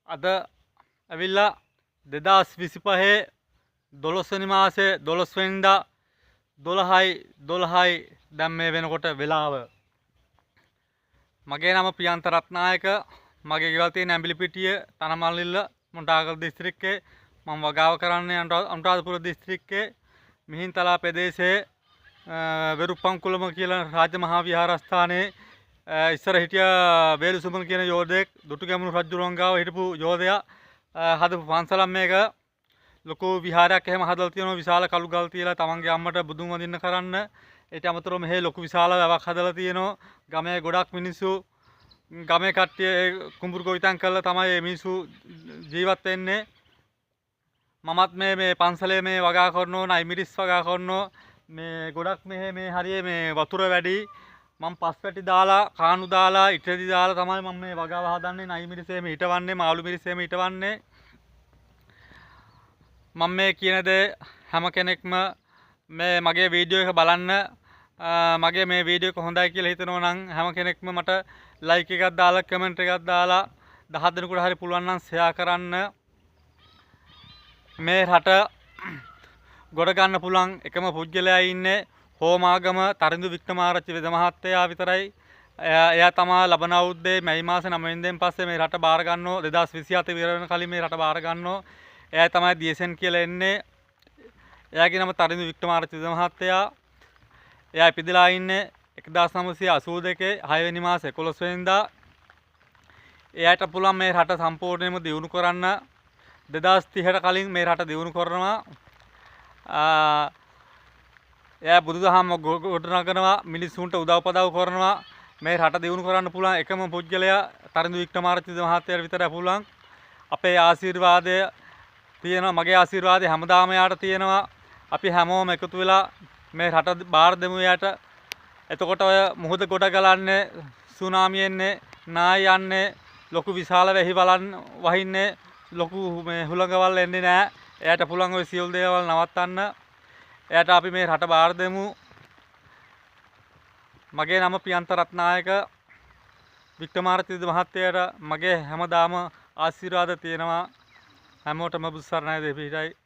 අද ඇවිල්ලා 2025 12 වෙනි මාසේ 12 වෙනිදා 12යි 12යි දැන් මේ වෙනකොට වෙලාව. මගේ නම ප්‍රියන්ත රත්නායක. මගේ ගෙවල් තියෙන ඇඹිලිපිටිය, තනමල්ලිල්ල, මොන්ටාගල් දිස්ත්‍රික්කයේ. මම වගාව කරන්නේ අනුරාධපුර දිස්ත්‍රික්කයේ මිහින්තලා ප්‍රදේශයේ වෙරුප්පන්කුලම කියලා රාජ මහා විහාරස්ථානයේ. ඉස්සර හිටිය වේලුසුමන් කියන යෝධයෙක්, දුටුගැමුණු රජුරුවන් ගාව හිටපු යෝධයා හදපු පන්සලක් මේක. ලොකු විහාරයක් එහෙම හදලා තියෙනවා, විශාල කළු ගල් තියලා තමන්ගේ අම්මට බුදුන් වඳින්න කරන්න. ඊට අමතරව මෙහෙ ලොකු විශාල වැවක් හදලා තියෙනවා. ගමේ ගොඩක් මිනිස්සු, ගමේ කට්ටිය ඒ කුඹුරු ගොවිතැන් කරලා තමයි මේ මිනිස්සු ජීවත් වෙන්නේ. මමත් මේ මේ පන්සලේ මේ වගා කරනවා, නයි මිරිස් වගා කරනවා. මේ ගොඩක් මෙහෙ මේ හරියේ මේ වතුර වැඩි. මම පස් පැටි දාලා, කානු දාලා, ඉටරෙදි දාලා තමයි මම මේ වගාව හදන්නේ. නයි මිරිස් එහෙම හිටවන්නේ, මාළු මිරිස් එහෙම හිටවන්නේ. මම මේ කියන දේ හැම කෙනෙක්ම මේ මගේ වීඩියෝ එක බලන්න. මගේ මේ වීඩියෝ එක හොඳයි කියලා හිතනවා නම් හැම කෙනෙක්ම මට ලයික් එකක් දාලා, කමෙන්ට් එකක් දාලා, 10 දෙනෙකුට හරි පුළුවන් නම් ෂෙයා කරන්න. මේ රට ගොඩ ගන්න පුළුවන් එකම පුද්ගලයා ඉන්නේ හෝමාගම තරිඳු වික්‍රමාරච්චි වෙද මහත්තයා විතරයි. එයා තමා ලබන අවුරුද්දේ මැයි මාසේ 9 වෙනිදාන් පස්සේ මේ රට බාර ගන්නෝ. 2027 ඉවර වෙන කලින් මේ රට බාර ගන්නෝ. එයා තමයි දියසෙන් කියලා එන්නේ. එයාගේ නම තරිඳු වික්‍රමාරච්චි වෙද මහත්තයා. එයා ඉපදලා ඉන්නේ 1982 6 වෙනි මාසේ 11 වෙනිදා. එයාට පුළුවන් මේ රට සම්පූර්ණයෙන්ම දියුණු කරන්න. 2030ට කලින් මේ රට දියුණු කරනවා. එයා බුදුදහම ගොඩනගනවා, මිනිස්සුන්ට උදව් පදව් කරනවා. මේ රට දියුණු කරන්න පුළුවන් එකම පුද්ගලයා තරිඳු වික්‍රමාරච්චි මහත්තයාට විතරයි පුළුවන්. අපේ ආශිර්වාදය තියෙනවා, මගේ ආශිර්වාදය හැමදාම එයාට තියෙනවා. අපි හැමෝම එකතු වෙලා මේ රට බාර දෙමු එයාට. එතකොට ඔය මුහුද ගොඩ ගලන්නේ, සුනාමි එන්නේ, නාය යන්නේ, ලොකු විශාල වැහි වලන් වහින්නේ, ලොකු මේ හුළඟවල් එන්නේ නෑ. එයාට පුළුවන් ඔය සියලු දේවල් නවත්තන්න. එයාට අපි මේ රට බාර දෙමු. මගේ නම ප්‍රියන්ත රත්නායක. වික්‍රමාරච්චි මහත්තයාට මගේ හැමදාම ආශිර්වාද තියෙනවා. හැමෝටම බුදු සරණයි, දෙපිහිටයි.